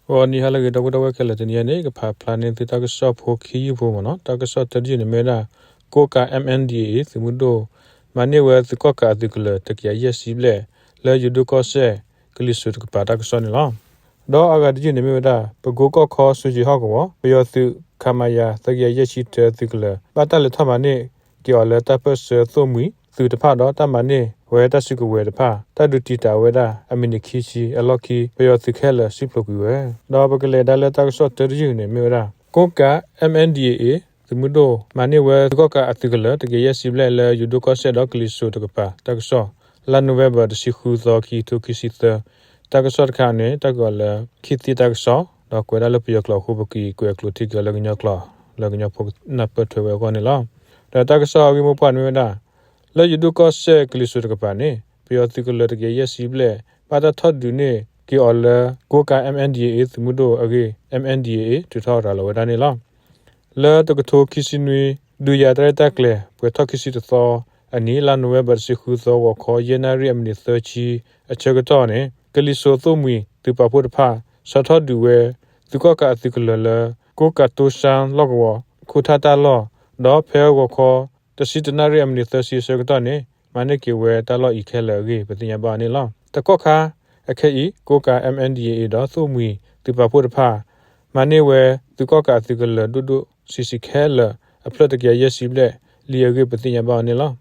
ဂီၤနံၤဟါလၢအဂ့ၤ ဒီပုၢ်ဒီဝဲၢ်ခဲလၢာ်, တနံၤအံၤန့ၣ် ကဖးဖျါန့ၢ်သုတၢ်ကစီၣ်ဖိခံယုၢ်ဖိမ့ၢ်နီၤ. တၢ်ကစီၣ်တၢတယုၢ်န့ၣ်မ့ၢ်ဝဲဒၣ် ကိးကး M N D A A သုးမုၢ်ဒိၣ် မၤန့ၢ်ဝဲသုးကီၣ်ကးအသုးကလၢၤ တကယၤယဲၢ်ဆံဘျဲၣ် လၢယိၤဒိၣ်ကီၢ်စဲၣ် ကလံၤစိးတကပၤတၢ်ကစီၣ်န့ၣ်လီၤ. ဒီးအဂၤတယုၢ်န့ၣ်မ့ၢ်ဝဲဒၣ် ပကိကီၢ်ခီ စွ့ၣ်ကၠံၣ်ဟီၣ်ကဝီၤ ပယီၤသုး ခမရ သၢကယၤယဲၢ်ဆံတၢသုးကလၢၤ ဘၣ်တၢ်လဲၤထီၣ်မၤန့ၢ်က့ၤအီၤလၢတၢ်ပၢၢ်ဆၢသိၣ်မှံၤသုးတဖၣ်ဒီး တၢ်မၤန့ၢ်ဝဲတၢ်စုကဝဲၤတဖၣ် တၢ်ဒုးတံာ်တာ်ဝဲဒၣ်အမံးနံးခံဆံအလီၢ်ခံ ပယီၤသုးခဲလၢာ်စံၣ်ဖျိးကွံာ်ဝဲ. ဒီးပကလဲၤဒါလၢတၢ်ကစီၣ်တၢတယုၢ်န့ၣ်မ့ၢ်ဝဲဒၣ် ကိးကး M N D A A သုးမုၢ်ဒိၣ် မၤန့ၢ်ဝဲသုးကီၣ်ကးအသုးကလၢၤ တကယၤယဲၢ်ဆံဘျဲၣ် လၢယိၤဒိၣ်ကီၢ်စဲၣ်ဒီးကလံၤစိးတကပၤတၢ်ကစီၣ် လါနိၣ်ဝ့ဘၢၣ် တဆံဃုသီ ခံကထိခံဆံသၢ တၢ်ကစီၣ်တခါန့ၣ် တၢ်က့ၤအီၤလၢ ခေတ်သစ် တၢ်ကစီၣ် ဒီးကွဲးဒၣ်လၢပယီၤကျိာ်အဃိ ပက့ၤကွဲးအကျိာ်ထံက့ၤအီၤလၢကညီကျိာ် လၢကညီဖိနၢ်ပၢၢ်ထွဲဝဲအဂီၢ်န့ၣ်လီၤ. ဒီးတၢ်ကစီၣ်အဂ့ၢ်မိၢ်ပှၢ်န့ၣ်မ့ၢ်ဝဲဒၣ် လၢယိၤဒိၣ်ကီၢ်စဲၣ်ကလံၤစိးတကပၤန့ၣ် ပယီၤသုးကလၢၤတကယၤယဲၢ်ဆံဘျဲၣ် ဘၣ်တၢ်ထီၣ်ဒုးန့ၢ်က့ၤအီၤလၢ ကိးကး M N D A A သုးမုၢ်ဒိၣ်အဂ့ၢ် M N D A A ထုးထီၣ်ရၤလီၤဝဲဒၣ်န့ၣ်လီၤ. လၢတကထိခံဆံနွံ ဒုးယၤတၢ်ရဲၣ်တၢ်ကျဲၤ ပှဲၤထီၣ်ခံဆံတသီအနံၤ လါနိၣ်ဝ့ဘၢၣ် တဆံဃုသီ ဂီၤခီ ယဲၢ်နၣ်ရံၣ် အမံးနံးသၢဆံ အဆၢကတီၢ်န့ၣ် ကလံၤစိးသိၣ်မှံၤသုးပာ်ဖှိၣ်တဖၣ် ဆီၣ်ထီၣ်ဒုးဝဲ သုးကီၣ်ကးအသုးကလၢၤလၢ ကိးကးတိစၢ်လီၢ်ကဝီၤ ခိၣ်ထၣ်တၢ်လီၢ် ဒီးဖဲဂီၤခီ တဆံတနၣ်ရံၣ် အမံးနံးသၢဆံအဆၢကတီၢ်န့ၣ် မၤန့ၢ်က့ၤဝဲတၢ်လီၢ်အံၤခဲလၢာ်အဂ့ၢ် ပသ့ၣ်ညါဘၣ်အီၤန့ၣ်လီၤ. တကီၢ်ခါအခဲအံၤ ကိးကး M N D A A ဒီးသိၣ်မှံၤသုးပာ်ဖှိၣ်တဖၣ် မၤန့ၢ်ဝဲသုးကီၣ်ကးအသုးကလၢၤဒိၣ်ဒိၣ်ဆံးဆံးခဲလၢာ် အဖျၢၣ်တကယၤယဲၢ်ဆံဘျဲၣ်လံအဂ့ၢ် ပသ့ၣ်ညါဘၣ်အီၤန့ၣ်လီၤ.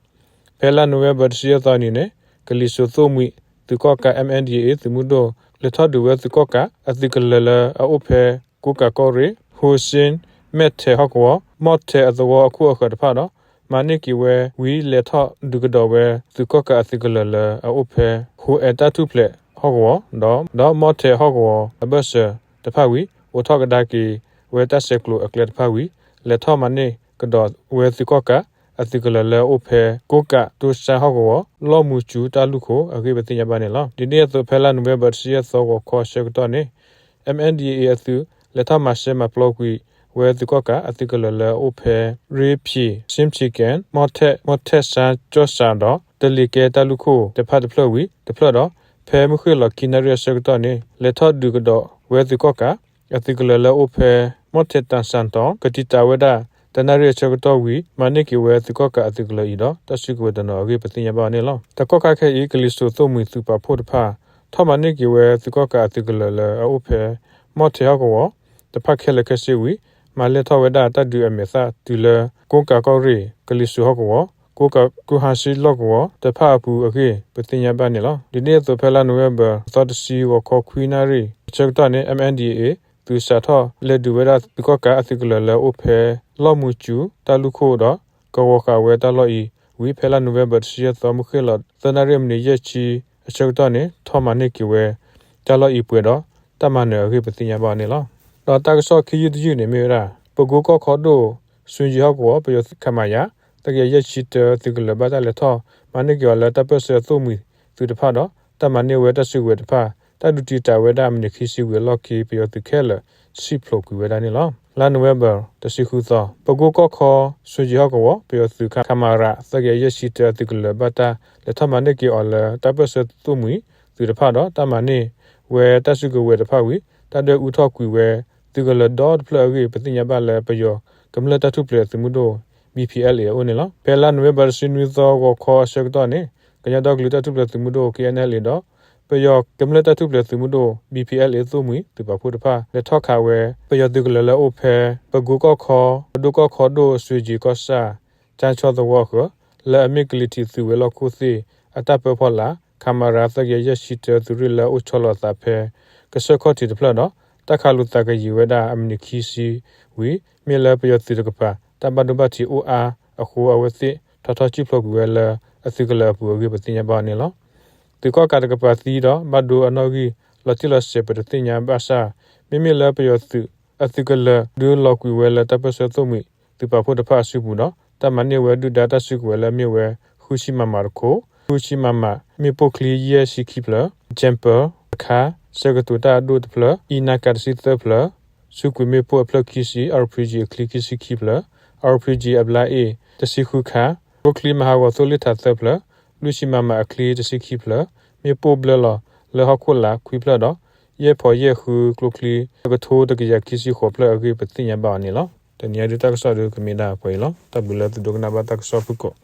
ဖဲလါနိၣ်ဝ့ဘၢၣ် တဆံယဲၢ်သီအနံၤန့ၣ် ကလံၤစိးသိၣ်မှံၤသုးကီၣ်ကး M N D A A သုးမုၢ်ဒိၣ် လဲၤထီၣ်ဒုးဝဲသုးကီၣ်ကးအသုးကလၢၤလၢအအိၣ်ဖဲ ကိးကးကီၢ်ရ့ၣ် ဟိစ့ၣ် မဲၣ်ထဲးဟီၣ်ကဝီၤ မီၣ်ထဲးအသဝီအခိၣ်အဃၢၤတဖၣ်ဒီး မၤန့ၢ်က့ၤဝဲဝံၤ လဲၤထီၣ်ဒုးကဒီးဝဲသုးကီၣ်ကးအသုးကလၢၤလၢအအိၣ်ဖဲ ဟိအဲးတၢ်ထူၣ်ဖျဲးဟီၣ်ကဝီၤ ဒီး ဒီးမီၣ်ထဲးဟီၣ်ကဝီၤအဘၢၣ်စၢၤတဖၣ်ဝံၤ အိးထီၣ်ကဒါက့ၤဝဲတၢ်ဆဲးကျိးအကျဲတဖၣ်ဝံၤ လဲၤထီၣ်မၤန့ၢ်ကဒီးဝဲသုးကီၣ်ကးအသုးကလၢၤလၢအအိၣ်ဖဲ ကိးကးတိစၢ်ဟီၣ်ကဝီၤ လီၢ်မူစူၤတၢ်လူၢ်ခိၣ်အဂ့ၢ် ပသ့ၣ်ညါဘၣ်န့ၣ်လီၤ. ဒ်န့ၣ်အသိး ဖဲလါနိၣ်ဝ့ဘၢၣ် တဆံယဲၢ်သီ ဂီၤခီအဆၢကတီၢ်န့ၣ် M N D A A အသုး လဲၤထီၣ်မၤစၢၤမၤပျီကွံာ်ဝဲသုးကီၣ်ကးအသုးကလၢၤလၢအအိၣ်ဖဲ ရ့ဖံး စ့ၣ်ဖံးကဲၣ် မီၣ်ထဲး မီၣ်ထဲးစၢ်ကၠီၣ်စၢ်ဒီး တလ့ၤကဲတၢ်လူၢ်ခိၣ်တဖၣ်တဖျၢၣ်ဝံၤတဖျၢၣ်ဒီး ဖဲမုၢ်ဃ့ၢ်လီၤခံနၣ်ရံၣ်အဆၢကတီၢ်န့ၣ် လဲၤထီၣ်ဒုးကဒီးဝဲသုးကီၣ်ကးအသုးကလၢၤလၢအအိၣ်ဖဲ မီၣ်ထဲးတၢ်စၣ်တီၤ ကတံာ်တာ်ဝဲဒၣ်တနၣ်ရံၣ်အဆၢကတီၢ်ဝံၤ မၤန့ၢ်က့ၤဝဲသုးကီၣ်ကးအသုးကလၢၤအံၤဒီး တၢ်စုကဝဲၤတနီၤအဂ့ၢ် ပသ့ၣ်ညါဘၣ်အီၤန့ၣ်လီၤ. တကီၢ်ခါခဲအံၤ ကလံၤစိးသိၣ်မှံၤသုးပာ်ဖှိၣ်တဖၣ် ထီၣ်မၤန့ၢ်က့ၤဝဲသုးကီၣ်ကးအသုးကလၢၤလၢအအိၣ်ဖဲ မီၣ်ထဲးဟီၣ်ကဝီၤတဖၣ်ခဲလၢာ်ခဲဆ့ဝံၤ မၤလဲၢ်ထီၣ်ဝဲဒၣ်တၢ်ဒုးအမဲာ်သၣ်တုၤလၢ ကိးကးကီၢ်ရ့ၣ် ကလံၤစိးဟီၣ်ကဝီၤ ကိးကးကူဟါစံလီၢ်ကဝီၤတဖၣ်အပူၤအဂ့ၢ် ပသ့ၣ်ညါဘၣ်န့ၣ်လီၤ. ဒ်န့ၣ်အသိး ဖဲလါနိၣ်ဝ့ဘၢၣ် သီတဆံ ဂီၤခီခွံနၣ်ရံၣ်အဆၢကတီၢ်န့ၣ် M N D A A သုးစးထီၣ်လဲၤဒုးဝဲဒၣ်သုးကီၣ်ကးအသုးကလၢၤလၢအအိၣ်ဖဲ လီၢ်မူစူၤတၢ်လူၢ်ခိၣ်ဒီး ကဝီၤဃာ်ဝဲတၢ်လီၢ်အံၤဝံၤ ဖဲလါနိၣ်ဝ့ဘၢၣ် တဆံယဲၢ်သီ မုၢ်ဃ့ၢ်လီၤ သၢနၣ်ရံၣ်အမံးနံးယဲၢ်ဆံအဆၢကတီၢ်န့ၣ် ထီၣ်မၤန့ၢ်က့ၤဝဲတၢ်လီၢ်အံၤပှဲၤဒီးတၢ်မၤနၢၤအဂ့ၢ် ပသ့ၣ်ညါဘၣ်အီၤန့ၣ်လီၤ. ဒီးတၢ်ကစီၣ်ခံယုၢ်တယုၢ်န့ၣ်မ့ၢ်ဝဲဒၣ် ပကိကီၢ်ခီဒိၣ် စွ့ၣ်ကၠံၣ်ဟီၣ်ကဝီၤ ပယီၤသုး ခမရ သၢကယၤယဲၢ်ဆံတၢသုးကလၢၤ ဘၣ်တၢ်လဲၤထီၣ်မၤန့ၢ်က့ၤအီၤလၢတၢ်ပၢၢ်ဆၢသိၣ်မှံၤသုးတဖၣ်ဒီး တၢ်မၤန့ၢ်ဝဲတၢ်စုကဝဲၤတဖၣ် တၢ်ဒုးတံာ်တာ်ဝဲဒၣ်အမံးနံးခံဆံဝံၤအလီၢ်ခံ ပယီၤသုးခဲလၢာ်စံၣ်ဖျိးကွံာ်ဝဲဒၣ်န့ၣ်လီၤ. လါနိၣ်ဝ့ဘၢၣ် တဆံဃုသီ ပကိကီၢ်ခီ စွ့ၣ်ကၠံၣ်ဟီၣ်ကဝီၤ ပယီၤသုး ခမရ သၢကယၤယဲၢ်ဆံတၢသုးကလၢၤ ဘၣ်တၢ်လဲၤထီၣ်မၤန့ၢ်က့ၤအီၤလၢတၢ်ပၢၢ်ဆၢသိၣ်မှံၤသုးတဖၣ်ဒီး တၢ်မၤန့ၢ်ဝဲတၢ်စုကဝဲၤတဖၣ်ဝံၤ တၢ်ဒွဲၣ်အူထီၣ်ကွံာ်ဝဲသုးကလၢၤဒီတဖျၢၣ်အဂ့ၢ် ပသ့ၣ်ညါဘၣ်လၢပယီၤကမျၢၢ်တၢ်ထူၣ်ဖျဲးသုးမုၢ်ဒိၣ် B P L A အအိၣ်န့ၣ်လီၤ. ဖဲလါနိၣ်ဝ့ဘၢၣ် တဆံနွံသီ ဂီၤခီအဆၢကတီၢ်န့ၣ် ကညီဒီကလုာ်တၢ်ထူၣ်ဖျဲးသုးမုၢ်ဒိၣ် K N L A ဒီး ပယီၤကမျၢၢ်တၢ်ထူၣ်ဖျဲးသုးမုၢ်ဒိၣ် B P L A သိၣ်မှံၤသုးပာ်ဖှိၣ်တဖၣ် လဲၤထီၣ်ခးဝဲ ပယီၤသုးကလၢၤလၢအအိၣ်ဖဲ ပကိကီၢ်ခီ ပဒိၣ်ကီၢ်ခီဒိၣ် စွ့ၣ်ကၠံၣ်ကီၢ်ဆၣ် ကၠၣ်ဆီသဝီအဃၢၤ လၢအမ့ၢ်ကလံၤထံးသုးဝဲၤလီၢ်ခိၣ်သ့ၣ်အတၢ်ပၢဖီလာ် ခမရ သၢကယၤယဲၢ်ဆံတၢသုးရ့ၣ်လၢအအိၣ်ဆီလီၤအသးဖဲ ကစၢၢ်ခီၣ်ထံးတဖျၢၣ်ဒီး တၢ်ခးလိာ်သးကယံာ်ဝဲဒၣ်အမံးနံးခံဆံဝံၤ မ့ၢ်လၢပယီၤသုးတကပၤ တၢ်ဘၣ်ဒိဘၣ်ထံးအိၣ်အါအဃိ အဝဲသ့ၣ်ထီထီၣ်စံၣ်ဖျိးကွံာ်ဝဲလၢအသုးကလၢၤအပူၤအဂ့ၢ် ပသ့ၣ်ညါဘၣ်အီၤန့ၣ်လီၤ. သုးကီၣ်ကးတကပၤသံဒီး ဘၣ်ဒိအနီၣ်ဂံၢ်လီၤတံၢ်လီၤဆဲး ပတသ့ၣ်ညါဘၣ်ဆၣ် မ့မ့ၢ်လၢပယီၤသုးအသုးကလၢၤ ဒုးလီၤကွံာ်ဝဲလၢတၢ်ပၢၢ်ဆၢသိၣ်မှံၤသုးပာ်ဖှိၣ်တဖၣ်အစုပူၤဒီး တၢ်မၤန့ၢ်ဝဲဒုၣ်ဒါတၢ်စုကဝဲၤလၢအမ့ၢ်ဝဲ ဃုဆံမမတခိၣ်, ဃုဆံမမ မ့ၣ်ပိၢ်ချံယဲၢ်ဆံခံဖျၢၣ်, ကၠဲးပၢၢ်တခါ, ဆၢကတိၤတၢ်အဒိၣ်တဖျၢၣ်, အံနါကၤတဆံသၢဖျၢၣ်, စုကွံာ်မ့ၣ်ပိၢ်အဖျၢၣ်ခံဆံ, R P G အချံခံဆံခံဖျၢၣ်, R P G အဘျါအ့ၣ်တဆံဃုခါ, ကျိချံမၤဟးဂီၤသိလ့ၣ်ထးသၢဖျၢၣ်, လွံၢ်ဆံမမအချံတဆံခံဖျၢၣ်, မ့ၣ်ပိၢ်ဘျၢလီၤလၢဟီၣ်ခိၣ်လာ်ခွံဖျၢၣ်ဒီး ယဲၢ်ဖီယဲၢ်ဃုကျိချံ တကထိတကယၤခံဆံဃိးဖျၢၣ်အဂ့ၢ် ပသ့ၣ်ညါဘၣ်အီၤန့ၣ်လီၤ. တနံၤအံၤဒုးတၢ်ကစီၣ်ဒုးကမ့ၢ်ဒၣ်ပှဲၤအံၤလီၤ. တၢ်ဘျုးလၢသုဒိကနၣ်ဘၣ်တၢ်ကစီၣ်ဖုၣ်ကိာ်